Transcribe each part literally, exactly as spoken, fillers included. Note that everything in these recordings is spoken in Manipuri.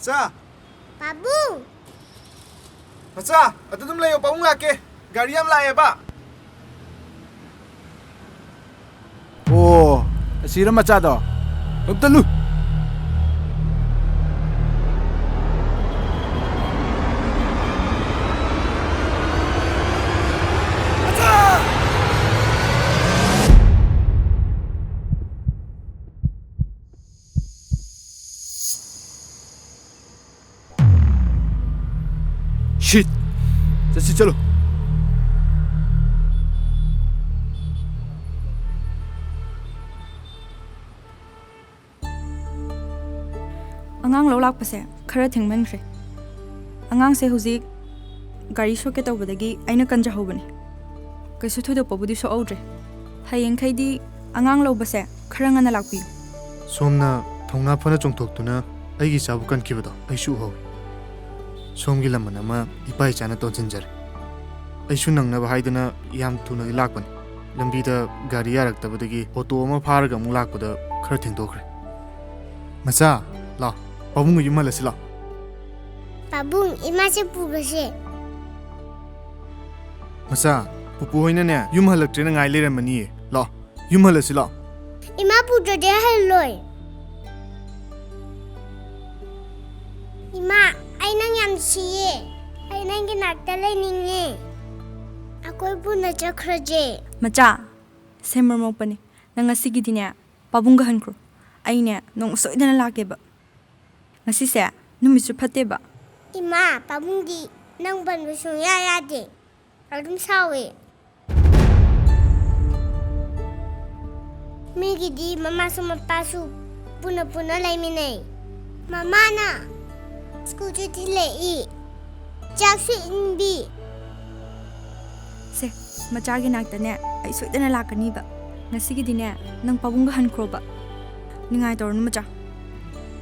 ꯃꯆꯥ! ꯄꯥꯕꯨꯡ! ꯃꯆꯥ, ꯑꯗꯨ ꯑꯗꯨꯝ ꯂꯩꯌꯣ, ꯄꯥꯕꯨꯡ ꯂꯥꯛꯀꯦ꯫ ꯒꯥꯔꯤ ꯌꯥꯝ ꯂꯥꯛꯑꯦꯕ꯫ ꯑꯣ, ꯑꯁꯤꯔ ꯃꯆꯥꯗꯣ? ꯑꯝꯇ ꯂꯨ꯫ Shit! ꯆꯠꯁꯤ, ꯆꯠꯂꯨ꯫ ꯑꯉꯥꯡ ꯂꯧ ꯂꯥꯛꯄꯁꯦ ꯈꯔ ꯊꯦꯡꯃꯟꯈ꯭ꯔꯦ꯫ ꯑꯉꯥꯡꯁꯦ ꯍꯧꯖꯤꯛ ꯒꯥꯔꯤ ꯁꯣꯛꯀꯦ ꯇꯧꯕꯗꯒꯤ ꯑꯩꯅ ꯀꯟꯖꯍꯧꯕꯅꯤ꯫ ꯀꯩꯁꯨ ꯊꯣꯏꯗꯣꯛꯄꯕꯨꯗꯤ ꯁꯣꯛꯍꯧꯗ꯭ꯔꯦ꯫ ꯍꯌꯦꯡꯈꯩꯗꯤ ꯑꯉꯥꯡ ꯂꯧꯕꯁꯦ ꯈꯔ ꯉꯟꯅ ꯂꯥꯛꯄꯤꯌꯨ꯫ ꯁꯣꯝꯅ ꯊꯧꯅꯥ ꯐꯅ ꯆꯣꯡꯊꯣꯛꯇꯨꯅ ꯑꯩꯒꯤ ꯏꯆꯥꯕꯨ ꯀꯟꯈꯤꯕꯗꯣ ꯑꯩꯁꯨ ꯎꯍꯧꯏ꯫ ꯁꯣꯝꯒꯤ ꯂꯃꯟ ꯑꯃ ꯏꯄꯥ ꯏꯆꯥꯅ ꯇꯣꯟꯁꯤꯟꯖꯔꯦ꯫ ꯑꯩꯁꯨ ꯅꯪꯅꯕ ꯍꯥꯏꯗꯅ ꯌꯥꯝ ꯊꯨꯅꯗꯤ ꯂꯥꯛꯄꯅꯤ꯫ ꯂꯝꯕꯤꯗ ꯒꯥꯔꯤ ꯌꯥꯔꯛꯇꯕꯗꯒꯤ ꯑꯣꯇꯣ ꯑꯃ ꯐꯥꯔꯒ ꯑꯃꯨꯛ ꯂꯥꯛꯄꯗ ꯈꯔ ꯊꯦꯡꯗꯣꯛꯈ꯭ꯔꯦ꯫ ꯃꯆꯥ, ꯂꯥꯎ, ꯄꯥꯕꯨꯡꯒ ꯌꯨꯝ ꯍꯜꯂꯁꯤ ꯂꯥꯎ꯫ ꯄꯥꯕꯨꯡ, ꯏꯃꯥꯁꯦ ꯄꯨꯈ꯭ꯔꯁꯦ꯫ ꯃꯆꯥ, ꯄꯨꯄꯨ ꯍꯣꯏꯅꯅꯦ ꯌꯨꯝ ꯍꯜꯂꯛꯇ꯭ꯔꯦꯅ ꯉꯥꯏ ꯂꯩꯔꯝꯃꯅꯤꯌꯦ꯫ ꯂꯥꯎ, ꯌꯨꯝ ꯍꯜꯂꯁꯤ ꯂꯥꯎ꯫ ꯏꯃꯥ ꯄꯨꯗ꯭ꯔꯗꯤ ꯑꯩ ꯍꯜꯂꯣꯏ꯫ ꯏꯃꯥ, ꯑꯩ ꯅꯪ ꯌꯥꯝ ꯅꯨꯡꯁꯤꯌꯦ꯫ ꯑꯩ ꯅꯪꯒꯤ ꯅꯥꯛꯇ ꯂꯩꯅꯤꯡꯉꯦ꯫ ꯑꯩꯈꯣꯏ ꯄꯨꯟꯅ ꯆꯠꯈ꯭ꯔꯁꯦ꯫ ꯃꯆꯥ, ꯁꯦꯝꯕ ꯃꯣꯛꯄꯅꯤ꯫ ꯅꯪ ꯉꯁꯤꯒꯤꯗꯤꯅꯦ ꯄꯥꯕꯨꯡꯒ ꯍꯟꯈ꯭ꯔꯣ꯫ ꯑꯩꯅꯦ ꯅꯣꯡꯃ ꯁꯣꯏꯗꯅ ꯂꯥꯛꯀꯦꯕ꯫ ꯉꯁꯤꯁꯦ ꯅꯨꯃꯤꯠꯁꯨ ꯐꯠꯇꯦꯕ꯫ ꯏꯃꯥ, ꯄꯥꯕꯨꯡꯗꯤ ꯅꯪ ꯄꯟꯕ ꯁꯨꯡꯌꯥ ꯌꯥꯗꯦ꯫ ꯑꯗꯨꯝ ꯁꯥꯎꯋꯦ꯫ ꯃꯤꯒꯤꯗꯤ ꯃꯃꯥꯁꯨ ꯃꯄꯥꯁꯨ ꯄꯨꯟꯅ ꯄꯨꯟꯅ ꯂꯩꯃꯤꯟꯅꯩ꯫ ꯃꯃꯥꯅ ꯁ꯭ꯀꯨꯜꯁꯨ ꯊꯤꯜꯂꯛꯏ, ꯆꯥꯛꯁꯨ ꯏꯟꯕꯤ꯫ ꯁꯦ, ꯃꯆꯥꯒꯤ ꯅꯥꯛꯇꯅꯦ ꯑꯩ ꯁꯣꯏꯗꯅ ꯂꯥꯛꯀꯅꯤꯕ꯫ ꯉꯁꯤꯒꯤꯗꯤꯅꯦ ꯅꯪ ꯄꯥꯕꯨꯡꯒ ꯍꯟꯈ꯭ꯔꯣꯕ꯫ ꯅꯤꯡꯉꯥꯏ ꯇꯧꯔꯅꯨ ꯃꯆꯥ꯫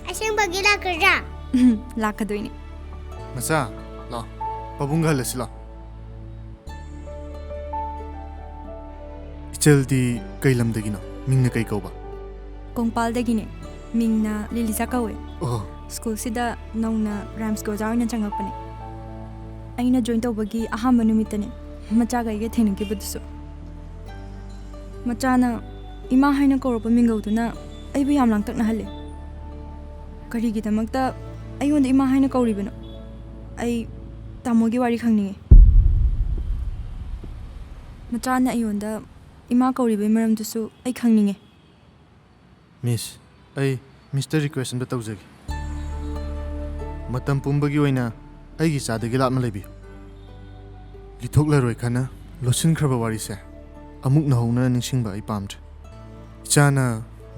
ꯑꯁꯦꯡꯕꯒꯤ ꯂꯥꯛꯀꯗ꯭ꯔꯥ? ꯎꯝ, ꯂꯥꯛꯀꯗꯣꯏꯅꯦ꯫ ꯃꯆꯥ, ꯂꯥꯛꯑꯣ, ꯄꯥꯕꯨꯡꯒ ꯍꯜꯂꯁꯤ ꯂꯥꯛꯑꯣ꯫ ꯏꯆꯜꯗꯤ ꯀꯩ ꯂꯝꯗꯒꯤꯅꯣ? ꯃꯤꯡꯅ ꯀꯩ ꯀꯧꯕ? ꯀꯣꯡꯄꯥꯜꯗꯒꯤꯅꯦ꯫ ꯃꯤꯡꯅ ꯂꯤꯂꯤꯖꯥ ꯀꯧꯋꯦ꯫ ꯑꯣ꯫ ꯁ꯭ꯀꯨꯜꯁꯤꯗ ꯅꯧꯅ ꯔꯥꯏꯝꯁꯀꯤ ꯑꯣꯖꯥ ꯑꯣꯏꯅ ꯆꯪꯉꯛꯄꯅꯦ꯫ ꯑꯩꯅ ꯖꯣꯏꯟ ꯇꯧꯕꯒꯤ ꯑꯍꯥꯟꯕ ꯅꯨꯃꯤꯠꯇꯅꯦ ꯃꯆꯥꯒ ꯑꯩꯒ ꯊꯦꯡꯅꯈꯤꯕꯗꯨꯁꯨ꯫ ꯃꯆꯥꯅ ꯏꯃꯥ ꯍꯥꯏꯅ ꯀꯧꯔꯛꯄ ꯃꯤꯡꯒꯧꯗꯨꯅ ꯑꯩꯕꯨ ꯌꯥꯝ ꯂꯥꯡꯇꯛꯅꯍꯜꯂꯦ꯫ ꯀꯔꯤꯒꯤꯗꯃꯛꯇ ꯑꯩꯉꯣꯟꯗ ꯏꯃꯥ ꯍꯥꯏꯅ ꯀꯧꯔꯤꯕꯅꯣ? ꯑꯩ ꯇꯥꯃꯣꯒꯤ ꯋꯥꯔꯤ ꯈꯪꯅꯤꯡꯉꯤ꯫ ꯃꯆꯥꯅ ꯑꯩꯉꯣꯟꯗ ꯏꯃꯥ ꯀꯧꯔꯤꯕꯒꯤ ꯃꯔꯝꯗꯨꯁꯨ ꯑꯩ ꯈꯪꯅꯤꯡꯉꯤ꯫ ꯃꯤꯁ, ꯑꯩ ꯃꯤꯁꯇ ꯔꯤꯀ꯭ꯋꯦꯁ ꯑꯝꯇ ꯇꯧꯖꯒꯦ꯫ ꯃꯇꯝ ꯄꯨꯝꯕꯒꯤ ꯑꯣꯏꯅ ꯑꯩꯒꯤ ꯏꯆꯥꯗꯒꯤ ꯂꯥꯞꯅ ꯂꯩꯕꯤꯌꯨ꯫ ꯂꯤꯊꯣꯛꯂꯔꯣꯏ ꯈꯟꯅ ꯂꯣꯠꯁꯤꯟꯈ꯭ꯔꯕ ꯋꯥꯔꯤꯁꯦ ꯑꯃꯨꯛ ꯅꯧꯍꯧꯅꯅ ꯅꯤꯡꯁꯤꯡꯕ ꯑꯩ ꯄꯥꯝꯗ꯭ꯔꯦ꯫ ꯏꯆꯥꯅ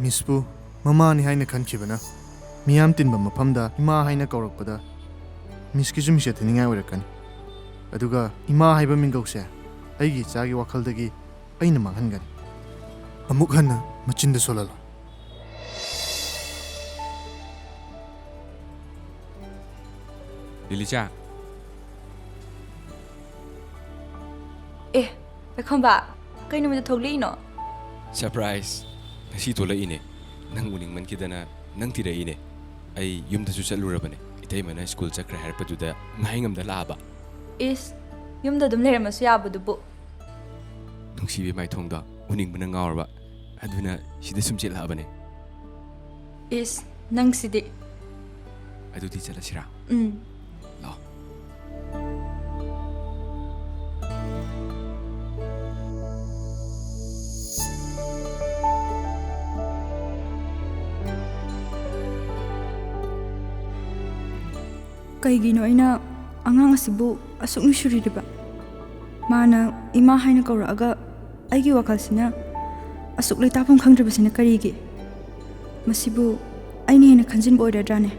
ꯃꯤꯁꯄꯨ ꯃꯃꯥꯅꯤ ꯍꯥꯏꯅ ꯈꯟꯈꯤꯕꯅ ꯃꯤꯌꯥꯝ ꯇꯤꯟꯕ ꯃꯐꯝꯗ ꯏꯃꯥ ꯍꯥꯏꯅ ꯀꯧꯔꯛꯄꯗ ꯃꯤꯁꯀꯤꯁꯨ ꯃꯤꯡꯆꯠ ꯊꯤꯅꯤꯡꯉꯥꯏ ꯑꯣꯏꯔꯛꯀꯅꯤ꯫ ꯑꯗꯨꯒ ꯏꯃꯥ ꯍꯥꯏꯕ ꯃꯤꯡꯒꯧꯁꯦ ꯑꯩꯒꯤ ꯏꯆꯥꯒꯤ ꯋꯥꯈꯜꯗꯒꯤ ꯑꯩꯅ ꯃꯥꯡꯍꯟꯒꯅꯤ꯫ ꯑꯃꯨꯛ ꯍꯟꯅ ꯃꯆꯤꯟꯗ ꯁꯣꯜꯍꯜꯂꯣ꯫ ꯂꯤꯂꯤꯆꯥ꯫ ꯑꯦ, ꯄꯥꯏꯈꯣꯝꯕ, ꯀꯩ ꯅꯨꯃꯤꯠꯇ ꯊꯣꯛꯂꯛꯏꯅꯣ? ꯁꯔꯄ꯭ꯔꯥꯏꯖ꯫ ꯉꯁꯤ ꯊꯣꯛꯂꯛꯏꯅꯦ꯫ ꯅꯪ ꯎꯅꯤꯡꯃꯟꯈꯤꯗꯅ ꯅꯪ ꯊꯤꯔꯛꯏꯅꯦ꯫ ꯑꯩ ꯌꯨꯝꯗꯁꯨ ꯆꯠꯂꯨꯔꯕꯅꯦ꯫ ꯏꯇꯩꯃꯅ ꯁ꯭ꯀꯨꯜ ꯆꯠꯈ꯭ꯔꯦ ꯍꯥꯏꯔꯛꯄꯗꯨꯗ ꯉꯥꯏ ꯉꯝꯗ ꯂꯥꯛꯑꯕ꯫ ꯏꯁ, ꯌꯨꯝꯗ ꯑꯗꯨꯝ ꯂꯩꯔꯝꯃꯁꯨ ꯌꯥꯕꯗꯨꯕꯨ꯫ ꯅꯨꯡꯁꯤꯕꯤ ꯃꯥꯏꯊꯣꯡꯗꯣ ꯎꯅꯤꯡꯕꯅ ꯉꯥꯎꯔꯕ꯫ ꯑꯗꯨꯅ ꯁꯤꯗ ꯁꯨꯝ ꯆꯦꯜꯂꯛꯑꯕꯅꯦ꯫ ꯏꯁ, ꯅꯪꯁꯤꯗꯤ꯫ ꯑꯗꯨꯗꯤ ꯆꯠꯂꯁꯤꯔꯥ? ꯎꯝ꯫ ꯂꯥꯛꯑꯣ꯫ ꯀꯩꯒꯤꯅꯣ ꯑꯩꯅ ꯑꯉꯥꯡ ꯑꯁꯤꯕꯨ ꯑꯁꯨꯛ ꯅꯨꯡꯁꯤꯔꯤꯕ? ꯃꯥꯅ ꯏꯃꯥ ꯍꯥꯏꯅ ꯀꯧꯔꯛꯑꯒ ꯑꯩꯒꯤ ꯋꯥꯈꯜꯁꯤꯅ ꯑꯁꯨꯛ ꯂꯩꯇꯥꯐꯝ ꯈꯪꯗ꯭ꯔꯤꯕꯁꯤꯅ ꯀꯔꯤꯒꯤ? ꯃꯁꯤꯕꯨ ꯑꯩꯅ ꯍꯦꯟꯅ ꯈꯟꯖꯤꯟꯕ ꯑꯣꯏꯔꯗ꯭ꯔꯥꯅꯦ?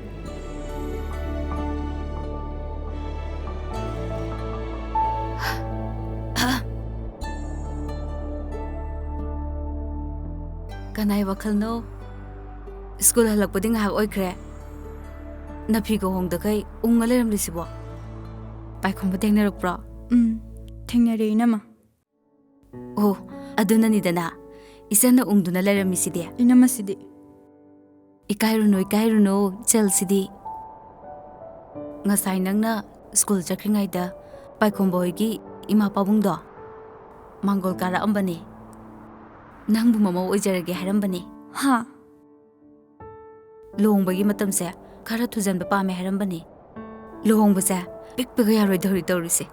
ꯀꯅꯥꯏ ꯋꯥꯈꯜꯅꯣ? ꯁ꯭ꯀꯨꯜ ꯍꯜꯂꯛꯄꯗꯤ ꯉꯥꯏꯍꯥꯛ ꯑꯣꯏꯈ꯭ꯔꯦ꯫ ꯅꯐꯤꯒ ꯍꯣꯡꯗꯈꯩ ꯎꯪꯉ ꯂꯩꯔꯝꯂꯤꯁꯤꯕꯣ? ꯄꯥꯏꯈꯣꯝꯕ ꯊꯦꯡꯅꯔꯛꯄ꯭ꯔꯣ? ꯎꯝ, ꯊꯦꯡꯅꯔꯦ ꯏꯅꯝꯃ꯫ ꯑꯣ, ꯑꯗꯨꯅꯅꯤꯗꯅ ꯏꯆꯟꯅ ꯎꯪꯗꯨꯅ ꯂꯩꯔꯝꯃꯤꯁꯤꯗꯤ꯫ ꯏꯅꯝꯃꯁꯤꯗꯤ꯫ ꯏꯀꯥꯏꯔꯨꯅꯨ, ꯏꯀꯥꯏꯔꯨꯅꯨ, ꯏꯆꯜꯁꯤꯗꯤ꯫ ꯉꯁꯥꯏ ꯅꯪꯅ ꯁ꯭ꯀꯨꯜ ꯆꯠꯈ꯭ꯔꯤꯉꯩꯗ ꯄꯥꯏꯈꯣꯝꯕ ꯍꯣꯏꯒꯤ ꯏꯃꯥ ꯄꯥꯕꯨꯡꯗꯣ ꯃꯥꯡꯒꯣꯜ ꯀꯥꯔꯛꯑꯝꯕꯅꯦ꯫ ꯅꯪꯕꯨ ꯃꯃꯧ ꯑꯣꯏꯖꯔꯒꯦ ꯍꯥꯏꯔꯝꯕꯅꯦ꯫ ꯍꯥ? ꯂꯨꯍꯣꯡꯕꯒꯤ ꯃꯇꯝꯁꯦ ꯈꯔ ꯊꯨꯖꯟꯕ ꯄꯥꯝꯃꯦ ꯍꯥꯏꯔꯝꯕꯅꯦ꯫ ꯂꯨꯍꯣꯡꯕꯁꯦ ꯄꯤꯛꯄꯒ ꯌꯥꯔꯣꯏꯗꯧꯔꯤ ꯇꯧꯔꯤꯁꯦ꯫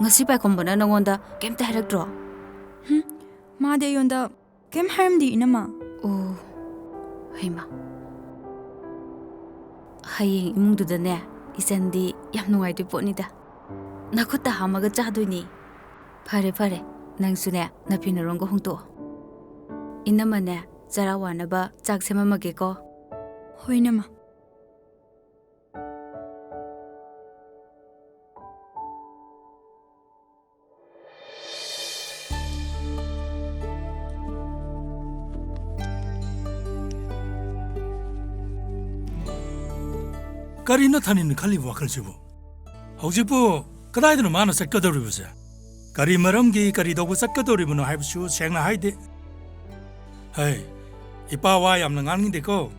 ꯉꯁꯤ ꯄꯥꯏꯈꯣꯝꯕꯅ ꯅꯪꯉꯣꯟꯗ ꯀꯩꯝꯇ ꯍꯥꯏꯔꯛꯇ꯭ꯔꯣ? ꯃꯥꯗꯤ ꯑꯩꯉꯣꯟꯗ ꯀꯩꯝ ꯍꯥꯏꯔꯝꯗꯦ ꯏꯅꯝꯃ꯫ ꯑꯣ, ꯍꯩꯃ꯫ ꯍꯌꯦꯡ ꯏꯃꯨꯡꯗꯨꯗꯅꯦ ꯏꯆꯟꯗꯤ ꯌꯥꯝ ꯅꯨꯡꯉꯥꯏꯗꯣꯏ ꯄꯣꯠꯅꯤꯗ꯫ ꯅꯈꯨꯠꯇ ꯍꯥꯝꯃꯒ ꯆꯥꯗꯣꯏꯅꯤ꯫ ꯐꯔꯦ, ꯐꯔꯦ, ꯅꯪꯁꯨꯅꯦ ꯅꯐꯤ ꯅꯔꯣꯡꯒ ꯍꯣꯡꯇꯣꯛꯑꯣ꯫ ꯏꯅꯝꯃꯅꯦ, ꯆꯔꯥ ꯋꯥꯅꯕ ꯆꯥꯛ ꯁꯦꯝꯃꯝꯃꯒꯦꯀꯣ꯫ ꯍꯣꯏ, ꯏꯅꯝꯃ꯫ ꯀꯔꯤꯅꯣ ꯊꯥꯅꯤꯟꯅ ꯈꯜꯂꯤꯕ ꯋꯥꯈꯜꯁꯤꯕꯨ? ꯍꯧꯖꯤꯛꯄꯨ ꯀꯗꯥꯏꯗꯅꯣ ꯃꯥꯅ ꯆꯠꯀꯗꯧꯔꯤꯕꯁꯦ? ꯀꯔꯤ ꯃꯔꯝꯒꯤ, ꯀꯔꯤ ꯇꯧꯕ ꯆꯠꯀꯗꯧꯔꯤꯕꯅꯣ ꯍꯥꯏꯕꯁꯨ ꯁꯦꯡꯅ ꯍꯥꯏꯗꯦ꯫ ꯍꯩ, ꯏꯄꯥ ꯋꯥ ꯌꯥꯝꯅ ꯉꯥꯡꯅꯤꯡꯗꯦꯀꯣ꯫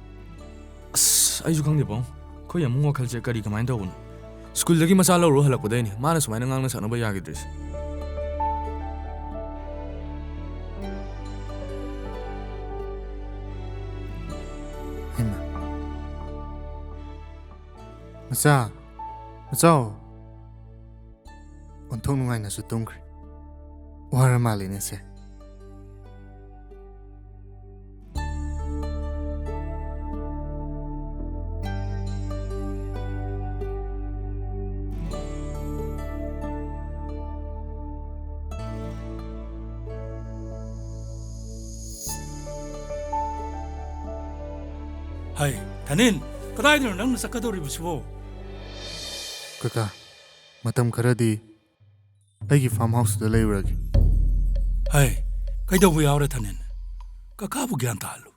ꯑꯁ, ꯑꯩꯁꯨ ꯈꯪꯗꯦ, ꯄꯥꯕꯨꯡ꯫ ꯑꯩꯈꯣꯏ ꯌꯥꯝꯕꯨꯡ ꯋꯥꯈꯜꯁꯦ ꯀꯔꯤ ꯀꯃꯥꯏꯅ ꯇꯧꯕꯅꯣ? ꯁ꯭ꯀꯨꯜꯗꯒꯤ ꯃꯆꯥ ꯂꯧꯔꯨ ꯍꯜꯂꯛꯄꯗꯩꯅꯦ ꯃꯥꯅ ꯁꯨꯃꯥꯏꯅ ꯉꯥꯡꯅ ꯁꯛꯅꯕ ꯌꯥꯈꯤꯗ꯭ꯔꯤꯁꯦ꯫ ꯍꯩꯃꯥ꯫ ꯃꯆꯥ, ꯃꯆꯥꯎ꯫ ꯑꯣꯟꯊꯣꯛ ꯅꯨꯡꯉꯥꯏꯅꯁꯨ ꯇꯨꯝꯈ꯭ꯔꯦ꯫ ꯋꯥꯔ ꯃꯥꯜꯂꯦꯅꯦ ꯁꯦ꯫ ꯍꯩ, ꯊꯥꯅꯤꯟ, ꯀꯗꯥꯏꯗꯅꯣ ꯅꯪꯅ ꯆꯠꯀꯗꯧꯔꯤꯕꯁꯤꯕꯣ? ꯀꯀꯥ, ꯃꯇꯝ ꯈꯔꯗꯤ ꯑꯩꯒꯤ farm houseꯇꯨꯗ ꯂꯩꯔꯨꯔꯒꯦ꯫ ꯍꯩ, ꯀꯩꯗꯧꯕ ꯌꯥꯎꯔꯦ ꯊꯥꯅꯤꯟ? ꯀꯀꯥꯕꯨ ꯒ꯭ꯌꯥꯟ ꯇꯥꯍꯜꯂꯨ꯫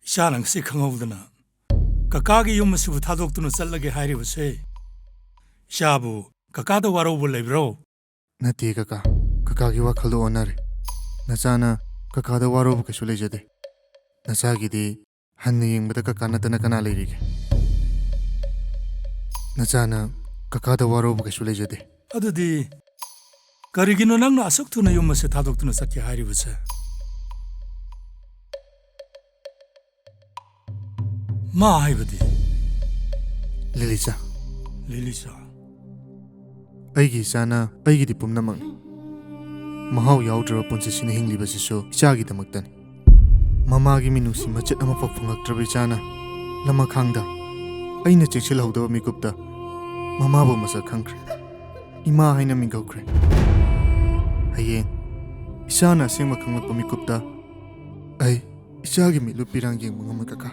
ꯏꯆꯥꯅ ꯉꯁꯤ ꯈꯪꯍꯧꯗꯅ ꯀꯀꯥꯒꯤ ꯌꯨꯝ ꯑꯁꯤꯕꯨ ꯊꯥꯗꯣꯛꯇꯨꯅ ꯆꯠꯂꯒꯦ ꯍꯥꯏꯔꯤꯕꯁꯦ, ꯏꯆꯥꯕꯨ ꯀꯀꯥꯗ ꯋꯥꯔꯧꯕ ꯂꯩꯕ꯭ꯔꯣ? ꯅꯠꯇꯦ ꯀꯀꯥ, ꯀꯀꯥꯒꯤ ꯋꯥꯈꯜꯗꯣ ꯑꯣꯟꯅꯔꯦ꯫ ꯅꯆꯥꯅ ꯀꯀꯥꯗ ꯋꯥꯔꯧꯕ ꯀꯩꯁꯨ ꯂꯩꯖꯗꯦ꯫ ꯅꯆꯥꯒꯤꯗꯤ ꯍꯟꯅ ꯌꯦꯡꯕꯗ ꯀꯀꯥ ꯅꯠꯇꯅ ꯀꯅꯥ ꯂꯩꯔꯤꯒꯦ? ꯅꯆꯥꯅ ꯀꯀꯥꯗ ꯋꯥꯔꯧꯕ ꯀꯩꯁꯨ ꯂꯩꯖꯗꯦ꯫ ꯑꯗꯨꯗꯤ ꯀꯔꯤꯒꯤꯅꯣ ꯅꯪꯅ ꯑꯁꯨꯛ ꯊꯨꯅ ꯌꯨꯝ ꯑꯁꯤ ꯊꯥꯗꯣꯛꯇꯨꯅ ꯆꯠꯀꯦ ꯍꯥꯏꯔꯤꯕꯁꯦ? ꯃꯥ ꯍꯥꯏꯕꯗꯤ? ꯂꯤꯂꯤꯆꯥ꯫ ꯂꯤꯂꯤꯆꯥ꯫ ꯑꯩꯒꯤ ꯏꯆꯥꯅ ꯑꯩꯒꯤꯗꯤ ꯄꯨꯝꯅꯃꯛꯅꯤ꯫ ꯃꯍꯥꯎ ꯌꯥꯎꯗ꯭ꯔꯕ ꯄꯨꯟꯁꯤꯁꯤꯅ ꯍꯤꯡꯂꯤꯕꯁꯤꯁꯨ ꯏꯆꯥꯒꯤꯗꯃꯛꯇꯅꯤ꯫ ꯃꯃꯥꯒꯤ ꯃꯤꯅꯨꯡꯁꯤ ꯃꯆꯦꯠ ꯑꯃꯐꯥꯎ ꯐꯪꯂꯛꯇ꯭ꯔꯕ ꯏꯆꯥꯅ ꯂꯃꯈꯥꯡꯗ ꯑꯩꯅ ꯆꯦꯛꯁꯤꯜꯍꯧꯗꯕ ꯃꯤꯀꯨꯞꯇ ꯃꯃꯥꯕꯨ ꯃꯁꯛ ꯈꯪꯈ꯭ꯔꯦ꯫ ꯏꯃꯥ ꯍꯥꯏꯅ ꯃꯤꯡ ꯀꯧꯈ꯭ꯔꯦ꯫ ꯍꯌꯦꯡ ꯏꯆꯥꯅ ꯑꯁꯦꯡꯕ ꯈꯪꯂꯛꯄ ꯃꯤꯀꯨꯞꯇ ꯑꯩ ꯏꯆꯥꯒꯤ ꯃꯤꯠꯂꯨ ꯄꯤꯔꯥꯡ ꯌꯦꯡꯕ ꯉꯝꯃꯣꯏ, ꯀꯀꯥ꯫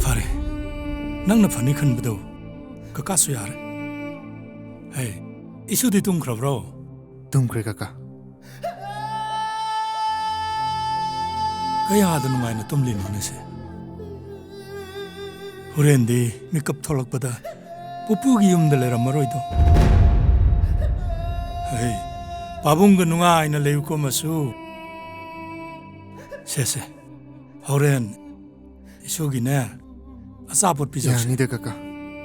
ꯐꯔꯦ, ꯅꯪꯅ ꯐꯅꯤ ꯈꯟꯕꯗꯣ ꯀꯀꯥꯁꯨ ꯌꯥꯔꯦ꯫ ꯍꯦ, ꯏꯁꯨꯗꯤ ꯇꯨꯝꯈ꯭ꯔꯕ꯭ꯔꯣ? ꯇꯨꯝꯈ꯭ꯔꯦ, ꯀꯀꯥ꯫ ꯀꯌꯥꯗ ꯅꯨꯡꯉꯥꯏꯅ ꯇꯨꯝꯂꯤꯅꯣꯅꯦ ꯁꯦ? ꯍꯣꯔꯦꯟꯗꯤ ꯃꯤꯀꯞ ꯊꯣꯛꯂꯛꯄꯗ ꯄꯨꯄꯨꯒꯤ ꯌꯨꯝꯗ ꯂꯩꯔꯝꯃꯔꯣꯏꯗꯣ꯫ ꯍꯩ, ꯄꯥꯕꯨꯡꯒ ꯅꯨꯡꯉꯥꯏꯅ ꯂꯩꯌꯨꯀꯣ, ꯃꯁꯨ꯫ ꯁꯦ, ꯁꯦ, ꯍꯣꯔꯦꯟ ꯏꯁꯨꯒꯤꯅꯦ, ꯑꯆꯥꯄꯣꯠ ꯄꯤꯖꯧꯁꯦ꯫ ꯌꯥꯅꯤꯗ, ꯀꯀꯥ꯫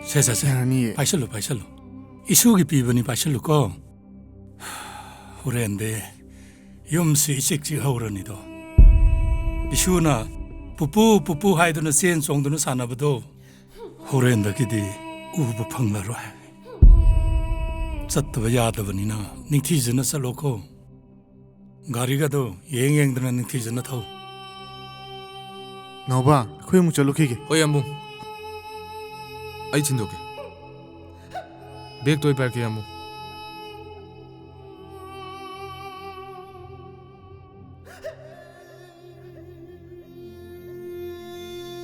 ꯁꯦ, ꯁꯦ, ꯁꯦ꯫ ꯌꯥꯅꯤꯌꯦ꯫ ꯄꯥꯏꯁꯜꯂꯨ, ꯄꯥꯏꯁꯜꯂꯨ꯫ ꯏꯁꯨꯒꯤ ꯄꯤꯕꯅꯤ, ꯄꯥꯏꯁꯜꯂꯨꯀꯣ꯫ ꯍꯣꯔꯦꯟꯗꯤ ꯌꯨꯝꯁꯤ ꯏꯆꯤꯛ ꯆꯤꯛ ꯍꯧꯔꯅꯤꯗꯣ꯫ ꯏꯁꯨꯅ "ꯄꯨꯄꯨ, ꯄꯨꯄꯨ" ꯍꯥꯏꯗꯨꯅ ꯆꯦꯟ ꯆꯣꯡꯗꯨꯅ ꯁꯥꯟꯅꯕꯗꯣ ꯍꯣꯔꯦꯟꯗꯒꯤꯗꯤ ꯎꯕ ꯐꯪꯂꯔꯣꯏ꯫ ꯆꯠꯇꯕ ꯌꯥꯗꯕꯅꯤꯅ ꯅꯤꯡꯊꯤꯖꯅ ꯆꯠꯂꯣꯀꯣ꯫ ꯒꯥꯔꯤꯒꯗꯣ ꯌꯦꯡ ꯌꯦꯡꯗꯅ ꯅꯤꯡꯊꯤꯖꯅ ꯊꯧ꯫ ꯅꯥꯎꯕ, ꯑꯩꯈꯣꯏ ꯑꯃꯨꯛ ꯆꯠꯂꯨꯈꯤꯒꯦ꯫ ꯍꯣꯏ, ꯌꯥꯝꯕꯨꯡ꯫ ꯑꯩ ꯊꯤꯟꯗꯣꯛꯀꯦ꯫ ꯕꯦꯒꯇꯣ ꯑꯩ ꯄꯥꯏꯔꯛꯀꯦ, ꯌꯥꯝꯕꯨꯡ꯫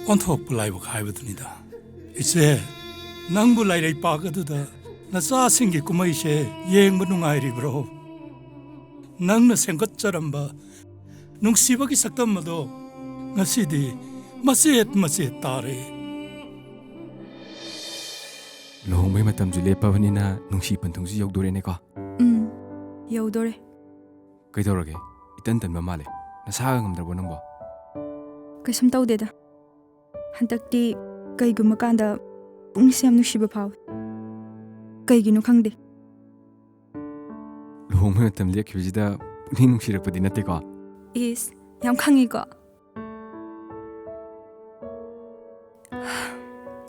ꯑꯣꯟꯊꯣꯛꯄ ꯂꯥꯏꯕꯛ ꯍꯥꯏꯕꯗꯨꯅꯤꯗ꯫ ꯏꯆꯦ, ꯅꯪꯕꯨ ꯂꯥꯏꯔꯩꯄꯥꯛ ꯑꯗꯨꯗ ꯅꯆꯥꯁꯤꯡꯒꯤ ꯀꯨꯝꯍꯩꯁꯦ ꯌꯦꯡꯕ ꯅꯨꯡꯉꯥꯏꯔꯤꯕ꯭ꯔꯣ? ꯅꯪꯅ ꯁꯦꯝꯒꯠꯆꯔꯝꯕ ꯅꯨꯡꯁꯤꯕꯒꯤ ꯁꯛꯇꯝ ꯑꯗꯣ ꯉꯁꯤꯗꯤ ꯃꯆꯦꯠ ꯃꯆꯦꯠ ꯇꯥꯔꯦ꯫ ꯂꯨꯍꯣꯡꯕꯩ ꯃꯇꯝꯁꯨ ꯂꯦꯞꯄꯕꯅꯤꯅ ꯅꯨꯡꯁꯤ ꯄꯟꯊꯨꯡꯁꯨ ꯌꯧꯗꯣꯔꯦꯅꯦꯀꯣ꯫ ꯎꯝ, ꯌꯧꯗꯣꯔꯦ꯫ ꯀꯩꯗꯧꯔꯒꯦ? ꯏꯇꯟ ꯇꯟꯕ ꯃꯥꯜꯂꯦ꯫ ꯅꯁꯥꯒ ꯉꯝꯗ꯭ꯔꯕꯣ ꯅꯪꯕꯣ? ꯀꯩꯁꯨꯝ ꯇꯧꯗꯦꯗ꯫ ꯍꯟꯗꯛꯇꯤ ꯀꯩꯒꯨꯝꯕ ꯀꯥꯟꯗ ꯄꯨꯛꯅꯤꯡꯁꯦ ꯌꯥꯝ ꯅꯨꯡꯁꯤꯕ ꯐꯥꯎꯋꯦ꯫ ꯀꯩꯒꯤꯅꯣ ꯈꯪꯗꯦ꯫ ꯂꯨꯍꯣꯡꯕ ꯃꯇꯝ ꯂꯦꯞꯈꯤꯕꯁꯤꯗ ꯄꯨꯛꯅꯤꯡ ꯅꯨꯡꯁꯤꯔꯛꯄꯗꯤ ꯅꯠꯇꯦꯀꯣ? ꯏꯁ, ꯌꯥꯝ ꯈꯪꯉꯤꯀꯣ꯫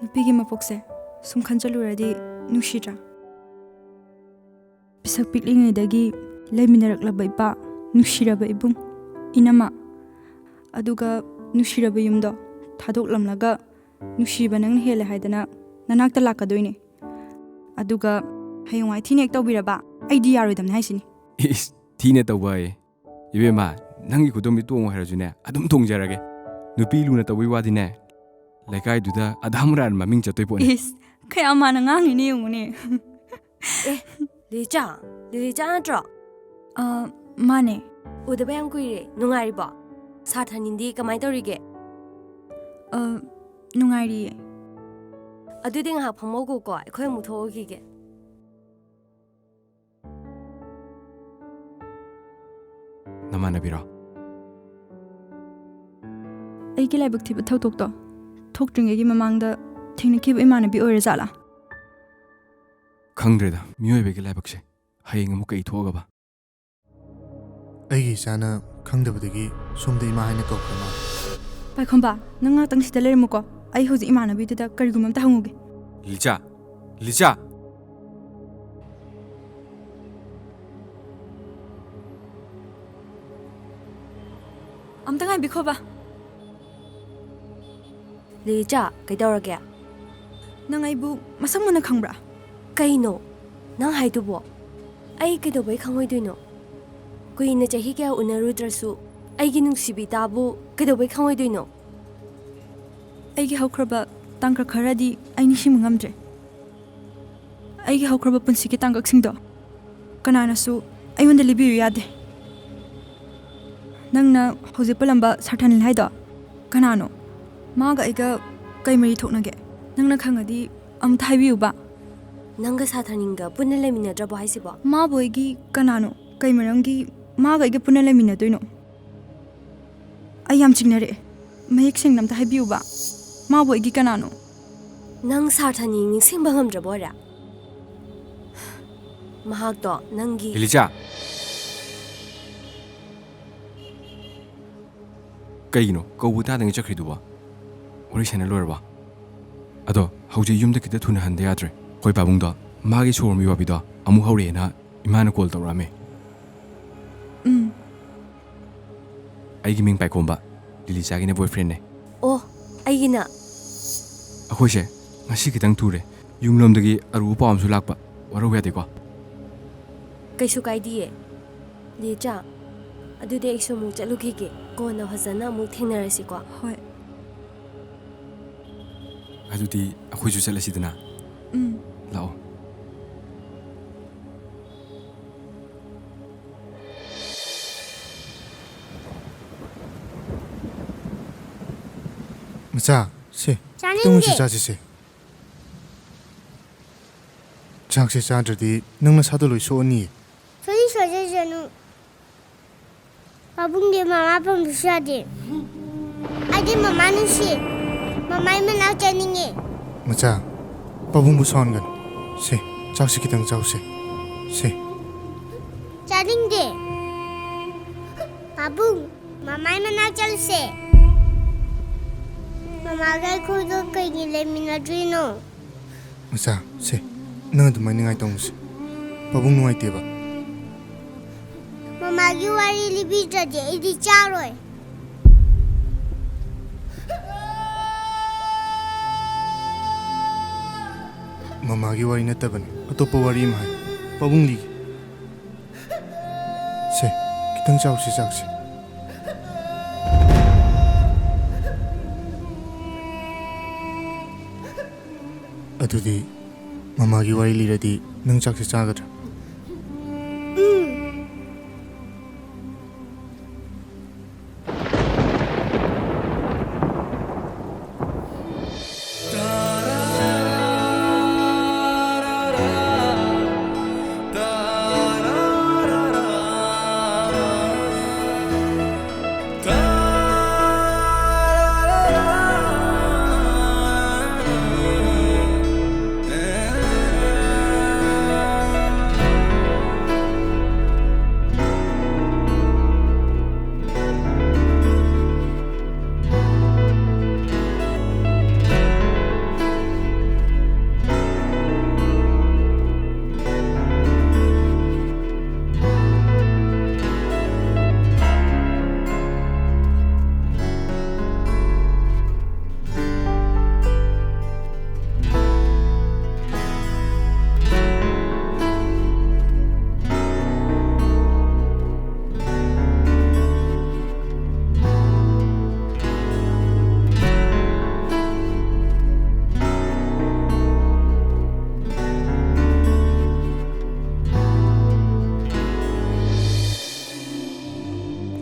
ꯅꯨꯄꯤꯒꯤ ꯃꯄꯣꯛꯁꯦ ꯁꯨꯝ ꯈꯟꯖꯜꯂꯨꯔꯗꯤ ꯅꯨꯡꯁꯤꯗ꯭ꯔꯥ? ꯄꯤꯁꯛ ꯄꯤꯛꯂꯤꯉꯩꯗꯒꯤ ꯂꯩꯃꯤꯟꯅꯔꯛꯂꯕ ꯏꯄꯥ, ꯅꯨꯡꯁꯤꯔꯕ ꯏꯕꯨꯡ, ꯏꯅꯝꯃ, ꯑꯗꯨꯒ ꯅꯨꯡꯁꯤꯔꯕ ꯌꯨꯝꯗꯣ ꯊꯥꯗꯣꯛꯂꯝꯂꯒ ꯅꯨꯡꯁꯤꯕ ꯅꯪꯅ ꯍꯦꯜꯂꯦ ꯍꯥꯏꯗꯅ ꯅꯅꯥꯛꯇ ꯂꯥꯛꯀꯗꯣꯏꯅꯦ꯫ ꯑꯗꯨꯒ ꯍꯌꯦꯡꯋꯥꯏ ꯊꯤꯅ ꯍꯦꯛ ꯇꯧꯕꯤꯔꯕ, ꯑꯩꯗꯤ ꯌꯥꯔꯣꯏꯗꯕꯅꯦ ꯍꯥꯏꯁꯤꯅꯤ꯫ ꯏꯁ, ꯊꯤꯅ ꯇꯧꯕ ꯑꯌꯦ꯫ ꯏꯕꯦꯝꯃ, ꯅꯪꯒꯤ ꯈꯨꯗꯣꯝꯕꯤ ꯇꯣꯡꯉꯨ ꯍꯥꯏꯔꯁꯨꯅꯦ, ꯑꯗꯨꯝ ꯇꯣꯡꯖꯔꯒꯦ꯫ ꯅꯨꯄꯤ ꯂꯨꯅ ꯇꯧꯕꯩ ꯋꯥꯗꯤꯅꯦ, ꯂꯩꯀꯥꯏꯗꯨꯗ ꯑꯙꯥ ꯃꯨꯔꯥꯟ ꯃꯃꯤꯡ ꯆꯠꯇꯣꯏ ꯄꯣꯠꯅꯤ꯫ ꯏꯁ, ꯀꯌꯥ ꯃꯥꯅ ꯉꯥꯡꯉꯤꯅꯦ ꯌꯦꯡꯉꯨꯅꯦ꯫ ꯑꯦ, ꯂꯤꯂꯤꯆꯥ, ꯂꯤꯂꯤꯆꯥ ꯅꯠꯇ꯭ꯔꯣ? ꯑ, ꯃꯥꯅꯦ꯫ ꯎꯗꯕ ꯌꯥꯝ ꯀꯨꯏꯔꯦ, ꯅꯨꯡꯉꯥꯏꯔꯤꯕꯣ? ꯁꯥꯇ꯭ꯔꯅꯤꯗꯤ ꯀꯃꯥꯏ ꯇꯧꯔꯤꯒꯦ? ꯑ, ꯅꯨꯡꯉꯥꯏꯔꯤꯌꯦ꯫ ꯑꯗꯨꯗꯤ ꯉꯥꯏꯍꯥꯛ ꯐꯝꯍꯧꯈꯣꯀꯣ, ꯑꯩꯈꯣꯏ ꯑꯃꯨꯛ ꯊꯣꯛꯎꯈꯤꯒꯦ꯫ ꯅꯃꯥꯟꯅꯕꯤꯔꯣ? ꯑꯩꯒꯤ ꯂꯥꯏꯕꯛ ꯊꯤꯕ ꯊꯧꯗꯣꯛꯇꯣ ꯊꯣꯛꯇ꯭ꯔꯤꯉꯩꯒꯤ ꯃꯃꯥꯡꯗ ꯊꯦꯡꯅꯈꯤꯕ ꯏꯃꯥꯟꯅꯕꯤ ꯑꯣꯏꯔꯖꯥꯠꯂꯥ? ꯈꯪꯗ꯭ꯔꯦꯗ, ꯃꯤꯑꯣꯏꯕꯒꯤ ꯂꯥꯏꯕꯛꯁꯦ꯫ ꯍꯌꯦꯡ ꯑꯃꯨꯛ ꯀꯩ ꯊꯣꯛꯑꯒꯕ? ꯑꯩꯒꯤ ꯏꯆꯥꯅ ꯈꯪꯗꯕꯗꯒꯤ ꯁꯣꯝꯗ ꯏꯃꯥ ꯍꯥꯏꯅ ꯀꯧꯈ꯭ꯔ ꯃꯥꯜꯂꯦ꯫ ꯄꯥꯏꯈꯣꯝꯕ, ꯅꯪ ꯉꯥꯛꯇꯪ ꯁꯤꯗ ꯂꯩꯔꯝꯃꯨꯀꯣ꯫ ꯑꯩ ꯍꯧꯖꯤꯛ ꯏꯃꯥꯟꯅꯕꯤꯗꯨꯗ ꯀꯔꯤꯒꯨꯝꯕ ꯑꯝꯇ ꯍꯪꯉꯨꯒꯦ꯫ ꯂꯤꯆꯥ! ꯂꯤꯆꯥ! ꯑꯝꯇ ꯉꯥꯏꯕꯤꯈꯣꯕ꯫ ꯂꯤꯂꯤꯆꯥ, ꯀꯩꯗꯧꯔꯒꯦ? ꯅꯪ ꯑꯩꯕꯨ ꯃꯁꯛ ꯃꯨꯟꯅ ꯈꯪꯕ꯭ꯔꯥ? ꯀꯩꯅꯣ ꯅꯪ ꯍꯥꯏꯗꯨꯕꯣ? ꯑꯩ ꯀꯩꯗꯧꯕꯩ ꯈꯪꯉꯣꯏꯗꯣꯏꯅꯣ? ꯀꯨꯏꯅ ꯆꯍꯤ ꯀꯌꯥ ꯎꯅꯔꯨꯗ꯭ꯔꯁꯨ ꯑꯩꯒꯤ ꯅꯨꯡꯁꯤꯕꯤ ꯇꯥꯕꯨ ꯀꯩꯗꯧꯕꯩ ꯈꯪꯉꯣꯏꯗꯣꯏꯅꯣ? ꯑꯩꯒꯤ ꯍꯧꯈ꯭ꯔꯕ ꯇꯥꯡꯀꯛ ꯈꯔꯗꯤ ꯑꯩ ꯅꯤꯡꯁꯤꯡꯕ ꯉꯝꯗ꯭ꯔꯦ꯫ ꯑꯩꯒꯤ ꯍꯧꯈ꯭ꯔꯕ ꯄꯨꯟꯁꯤꯒꯤ ꯇꯥꯡꯀꯛꯁꯤꯡꯗꯣ ꯀꯅꯥꯅꯁꯨ ꯑꯩꯉꯣꯟꯗ ꯂꯤꯕꯤꯌꯨ ꯌꯥꯗꯦ꯫ ꯅꯪꯅ ꯍꯧꯖꯤꯛ ꯄꯜꯂꯝꯕ ꯁꯥꯔ ꯊꯥꯅꯤꯜ ꯍꯥꯏꯗꯣ ꯀꯅꯥꯅꯣ? ꯃꯥꯒ ꯑꯩꯒ ꯀꯩ ꯃꯔꯤ ꯊꯣꯛꯅꯒꯦ? ꯅꯪꯅ ꯈꯪꯉꯗꯤ ꯑꯃꯨꯛꯇ ꯍꯥꯏꯕꯤꯌꯨꯕ꯫ ꯅꯪꯒ ꯁꯥꯔ ꯊꯥꯅꯤꯜꯒ ꯄꯨꯟꯅ ꯂꯩꯃꯤꯟꯅꯗ꯭ꯔꯕꯣ ꯍꯥꯏꯁꯤꯕꯣ? ꯃꯥꯕꯨ ꯑꯩꯒꯤ ꯀꯅꯥꯅꯣ? ꯀꯩ ꯃꯔꯝꯒꯤ ꯃꯥꯒ ꯑꯩꯒ ꯄꯨꯟꯅ ꯂꯩꯃꯤꯟꯅꯗꯣꯏꯅꯣ? ꯑꯩ ꯌꯥꯝ ꯆꯤꯡꯅꯔꯛꯑꯦ꯫ ꯃꯌꯦꯛ ꯁꯦꯡꯅ ꯑꯝꯇ ꯍꯥꯏꯕꯤꯌꯨꯕ꯫ ꯃꯥꯕꯨ ꯑꯩꯒꯤ ꯀꯅꯥꯅꯣ? ꯅꯪ ꯁꯥꯔ ꯊꯥꯅꯤꯜ ꯅꯤꯡꯁꯤꯡꯕ ꯉꯝꯗ꯭ꯔꯕ ꯑꯣꯏꯔꯦ? ꯃꯍꯥꯛꯇꯣ ꯅꯪꯒꯤ ꯂꯤꯂꯤꯆꯥ! ꯀꯩꯒꯤꯅꯣ ꯀꯧꯕ ꯇꯥꯗꯉꯩ ꯆꯠꯈ꯭ꯔꯤꯗꯨꯕꯣ? ꯋꯥꯔꯤ ꯁꯥꯟꯅ ꯂꯣꯏꯔꯕꯣ? ꯑꯗꯣ ꯍꯧꯖꯤꯛ ꯌꯨꯝꯗ ꯈꯤꯇ ꯊꯨꯅ ꯍꯟꯗ ꯌꯥꯗ꯭ꯔꯦ꯫ ꯑꯩꯈꯣꯏ ꯄꯥꯕꯨꯡꯗꯣ ꯃꯥꯒꯤ ꯁꯣꯔ ꯍꯣꯟꯕꯤ ꯋꯥꯕꯤꯗꯣ ꯑꯃꯨꯛ ꯍꯧꯔꯛꯑꯦꯅ ꯏꯃꯥꯅ ꯀꯣꯜ ꯇꯧꯔꯛꯑꯝꯃꯦ꯫ ꯎꯝ꯫ ꯑꯩꯒꯤ ꯃꯤꯡ ꯄꯥꯏꯈꯣꯝꯕ, ꯂꯤꯂꯤꯆꯥꯒꯤꯅ ꯕꯣꯏꯐ꯭ꯔꯦꯟꯅꯦ꯫ ꯑꯣ, ꯑꯩꯒꯤꯅ꯫ ꯑꯩꯈꯣꯏꯁꯦ ꯉꯁꯤ ꯈꯤꯇꯪ ꯊꯨꯔꯦ꯫ ꯌꯨꯝꯂꯣꯝꯗꯒꯤ ꯑꯔꯨꯕ ꯄꯥꯎ ꯑꯃꯁꯨ ꯂꯥꯛꯄ꯫ ꯋꯥꯔꯧꯕ ꯌꯥꯗꯦꯀꯣ? ꯀꯩꯁꯨ ꯀꯥꯏꯗꯤꯌꯦ꯫ ꯂꯦꯆꯥ, ꯑꯗꯨꯗꯤ ꯑꯩꯁꯨ ꯑꯃꯨꯛ ꯆꯠꯂꯨꯈꯤꯒꯦ꯫ ꯀꯣꯟꯅ ꯐꯖꯅ ꯑꯃꯨꯛ ꯊꯦꯡꯅꯔꯁꯤꯀꯣ꯫ ꯍꯣꯏ꯫ ꯑꯗꯨꯗꯤ ꯑꯩꯈꯣꯏꯁꯨ ꯆꯠꯂꯁꯤꯗꯅ꯫ ꯎꯝ꯫ ꯂꯥꯛꯑꯣ꯫ ꯃꯆꯥ, ꯁꯦ, ꯆꯥꯅꯤꯡꯗꯦ꯫ ꯈꯤꯇꯪ ꯑꯣꯏꯁꯨ ꯆꯥꯁꯤꯁꯦ꯫ ꯆꯥꯛꯁꯦ ꯆꯥꯗ꯭ꯔꯗꯤ ꯅꯪ ꯅꯁꯥꯗꯣ ꯂꯣꯏ ꯁꯣꯛꯑꯅꯤ꯫ ꯁꯣꯏꯗꯤ ꯁꯣꯏꯖꯁꯅꯨ꯫ ꯄꯥꯕꯨꯡꯗꯤ ꯃꯃꯥ ꯄꯥꯝꯕꯁꯨ ꯌꯥꯗꯦ꯫ ꯑꯩꯗꯤ ꯃꯃꯥ ꯅꯨꯡꯁꯤ꯫ ꯃꯃꯥꯏ ꯃꯅꯥꯛ ꯆꯠꯅꯤꯡꯉꯦ꯫ ꯃꯆꯥ, ꯄꯥꯕꯨꯡꯕꯨ ꯁꯥꯎꯍꯟꯒꯅꯨ꯫ ꯁꯦ, ꯆꯥꯛꯁꯤ ꯈꯤꯇꯪ ꯆꯥꯎꯁꯦ꯫ ꯁꯦ꯫ ꯆꯥꯅꯤꯡꯗꯦ꯫ ꯄꯥꯕꯨꯡ, ꯃꯃꯥꯏ ꯃꯅꯥꯛ ꯆꯠꯂꯨꯁꯦ꯫ ꯃꯃꯥꯒ ꯑꯩꯈꯣꯏꯒ ꯀꯩꯒꯤ ꯂꯩꯃꯤꯟꯅꯗ꯭ꯔꯤꯅꯣ? ꯃꯆꯥ, ꯁꯦ, ꯅꯪ ꯑꯗꯨꯃꯥꯏꯅ ꯅꯤꯡꯉꯥꯏ ꯇꯧꯅꯨꯁꯦ꯫ ꯄꯥꯕꯨꯡ ꯅꯨꯡꯉꯥꯏꯇꯦꯕ꯫ ꯃꯃꯥꯒꯤ ꯋꯥꯔꯤ ꯂꯤꯕꯤꯗ꯭ꯔꯗꯤ ꯑꯩꯗꯤ ꯆꯥꯔꯣꯏ꯫ ꯃꯃꯥꯒꯤ ꯋꯥꯔꯤ ꯅꯠꯇꯕꯅꯤ, ꯑꯇꯣꯞꯄ ꯋꯥꯔꯤ ꯑꯃ ꯍꯥꯏ꯫ ꯄꯥꯕꯨꯡ ꯂꯤꯒꯦ꯫ ꯁꯦ, ꯈꯤꯇꯪ ꯆꯥꯎꯁꯦ ꯆꯥꯛꯁꯦ꯫ ꯑꯗꯨꯗꯤ ꯃꯃꯥꯒꯤ ꯋꯥꯔꯤ ꯂꯤꯔꯗꯤ ꯅꯪ ꯆꯥꯛꯁꯦ ꯆꯥꯒꯗ꯭ꯔꯥ? ꯎꯝ꯫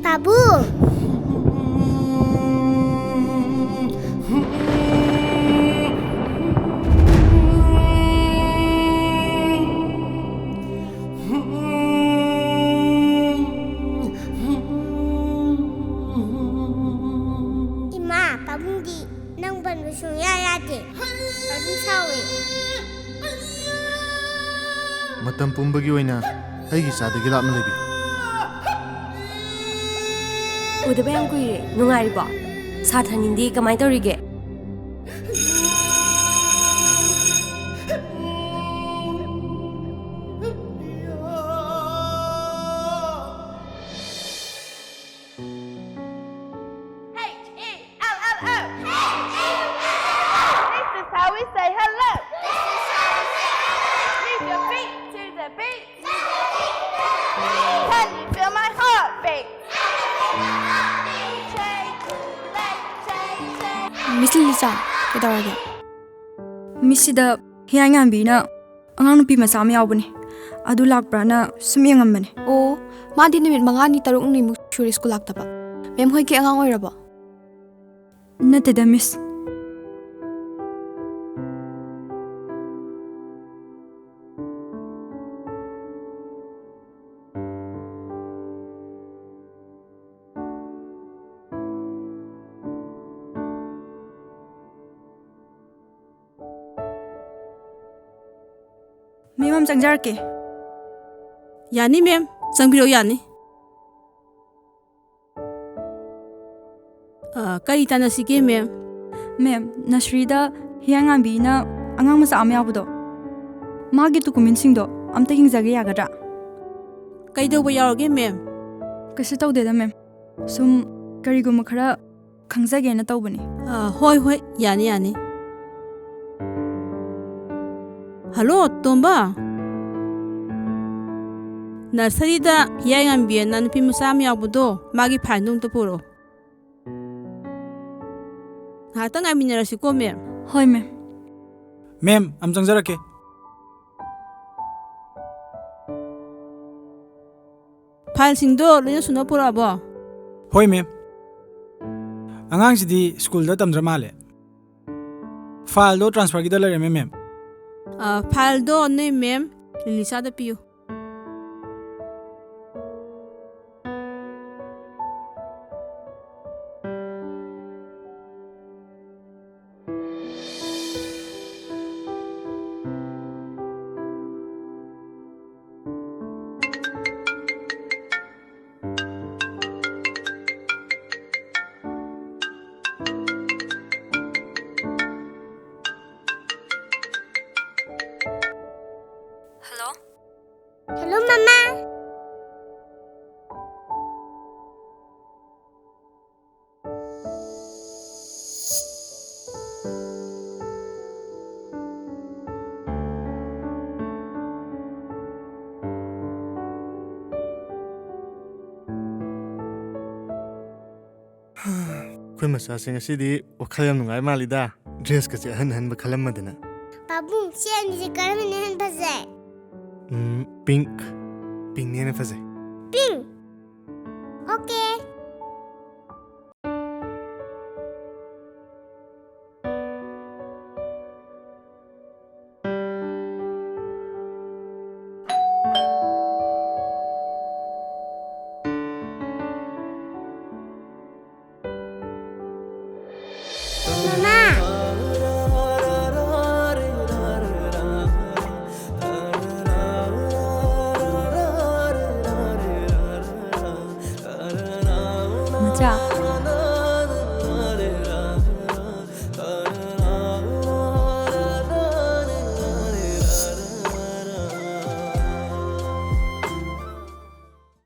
ꯄꯥꯕꯨ! ꯏꯃꯥ, ꯄꯥꯕꯨꯡꯗꯤ ꯅꯪ ꯄꯟꯕ ꯁꯨꯡꯌꯥ ꯌꯥꯗꯦ꯫ ꯑꯗꯨꯝ ꯁꯥꯎꯏ꯫ ꯃꯇꯝ ꯄꯨꯝꯕꯒꯤ ꯑꯣꯏꯅ ꯑꯩꯒꯤ ꯏꯆꯥꯗꯒꯤ ꯂꯥꯞꯅ ꯂꯩꯕꯤꯌꯨ꯫ ꯎꯗꯕ ꯌꯥꯝ ꯀꯨꯏꯔꯦ꯫ ꯅꯨꯡꯉꯥꯏꯔꯤꯕꯣ? ꯁꯥꯇ꯭ꯔꯅꯤꯗꯤ ꯀꯃꯥꯏ ꯇꯧꯔꯤꯒꯦ? H E L L O. This is how we say hello. Move your feet to the beat. Can you feel my heartbeat? Shake, shake, shake. Miss ꯂꯤꯂꯤꯆꯥ, ꯀꯩꯗꯧꯔꯒꯦ? Miss, ꯁꯤꯗ ꯍꯤꯌꯥꯏꯉꯥꯟꯕꯤꯅ ꯑꯉꯥꯡ ꯅꯨꯄꯤ ꯃꯆꯥ ꯑꯃ ꯌꯥꯎꯕꯅꯦ꯫ ꯑꯗꯨ ꯂꯥꯛꯄ꯭ꯔꯥꯅ ꯁꯨꯝ ꯌꯦꯡꯉꯝꯕꯅꯦ꯫ ꯑꯣ, ꯃꯥꯗꯤ ꯅꯨꯃꯤꯠ ꯃꯉꯥꯅꯤ ꯇꯔꯨꯛꯅꯤꯃꯨꯛ ꯁꯨꯔꯦ ꯁ꯭ꯀꯨꯜ ꯂꯥꯛꯇꯕ꯫ ꯃꯦꯝ ꯍꯣꯏꯒꯤ ꯑꯉꯥꯡ ꯑꯣꯏꯔꯕꯣ? ꯅꯠꯇꯦꯗ, Miss꯫ ꯃꯦꯝ, ꯑꯝ ꯆꯪꯖꯔꯛꯀꯦ꯫ ꯌꯥꯅꯤ, ꯃꯦꯝ꯫ ꯆꯪꯕꯤꯔꯛꯎ, ꯌꯥꯅꯤ꯫ ꯑ, ꯀꯔꯤ ꯇꯥꯟꯅꯁꯤꯒꯦ, ꯃꯦꯝ? ꯃꯦꯝ, ꯅꯁꯔꯤꯗ ꯍꯤꯌꯥꯏꯉꯥꯟꯕꯤꯅ ꯑꯉꯥꯡ ꯃꯆꯥ ꯑꯃ ꯌꯥꯎꯕꯗꯣ, ꯃꯥꯒꯤ ꯗꯣꯀꯨꯃꯦꯟꯁꯤꯡꯗꯣ ꯑꯝꯇ ꯌꯦꯡꯖꯒꯦ, ꯌꯥꯒꯗ꯭ꯔꯥ? ꯀꯩꯗꯧꯕ ꯌꯥꯎꯔꯒꯦ, ꯃꯦꯝ? ꯀꯩꯁꯨ ꯇꯧꯗꯦꯗ, ꯃꯦꯝ꯫ ꯁꯨꯝ ꯀꯔꯤꯒꯨꯝꯕ ꯈꯔ ꯈꯪꯖꯒꯦꯅ ꯇꯧꯕꯅꯤ꯫ ꯑ, ꯍꯣꯏ, ꯍꯣꯏ, ꯌꯥꯅꯤ, ꯌꯥꯅꯤ꯫ ꯍꯜꯂꯣ, ꯇꯣꯝꯕ꯫ ꯅꯔꯁꯔꯤꯗ ꯍꯤꯌꯥꯏꯉꯥꯟꯕꯤ ꯑꯅ ꯅꯨꯄꯤ ꯃꯆꯥ ꯑꯃ ꯌꯥꯎꯕꯗꯣ, ꯃꯥꯒꯤ ꯐꯥꯏꯜꯗꯣ ꯑꯝꯇ ꯄꯨꯔꯛꯑꯣ꯫ ꯉꯥꯏꯍꯥꯛꯇꯪ ꯉꯥꯏꯃꯤꯟꯅꯔꯁꯤꯀꯣ, ꯃꯦꯝ꯫ ꯍꯣꯏ, ꯃꯦꯝ꯫ ꯃꯦꯝ, ꯑꯝ ꯆꯪꯖꯔꯛꯀꯦ꯫ ꯐꯥꯏꯜꯁꯤꯡꯗꯣ ꯂꯣꯏꯅ ꯁꯨꯅ ꯄꯨꯔꯛꯑꯕꯣ? ꯍꯣꯏ ꯃꯦꯝ꯫ ꯑꯉꯥꯡꯁꯤꯗꯤ ꯁ꯭ꯀꯨꯜꯗ ꯇꯝꯗ꯭ꯔ ꯃꯥꯜꯂꯦ꯫ ꯐꯥꯏꯜꯗꯣ ꯇ꯭ꯔꯥꯟꯁꯐꯔꯒꯤꯗ ꯂꯩꯔꯝꯃꯦ ꯃꯦꯝ꯫ ꯑ, ꯐꯥꯏꯜꯗꯣ ꯅꯣꯏ ꯃꯦꯝ ꯂꯤꯂꯤꯁꯥꯗ ꯄꯤꯌꯨ꯫ Hello? Hello, ꯃꯃꯥ꯫ ꯑꯩꯈꯣꯏ ꯃꯆꯥꯁꯦ ꯉꯁꯤꯗꯤ ꯋꯥꯈꯜ ꯌꯥꯝ ꯅꯨꯡꯉꯥꯏ ꯃꯥꯜꯂꯤꯗ꯫ ꯗ꯭ꯔꯦꯁꯀꯁꯦ ꯑꯍꯟ ꯑꯍꯟꯕ ꯈꯜꯂꯝꯃꯗꯅ꯫ ꯄꯥꯕꯨꯡ, ꯁꯤ ꯑꯅꯤꯁꯦ ꯀꯔꯝꯕꯅ ꯍꯦꯟꯅ ꯐꯖꯩ? ꯎꯝ, ꯄꯤꯡꯛ꯫ ꯄꯤꯡꯛꯅ ꯍꯦꯟꯅ ꯐꯖꯩ꯫ ꯄꯤꯡꯛ? ꯑꯣꯀꯦ꯫ ꯃꯃꯥ꯫ ꯃꯆꯥ,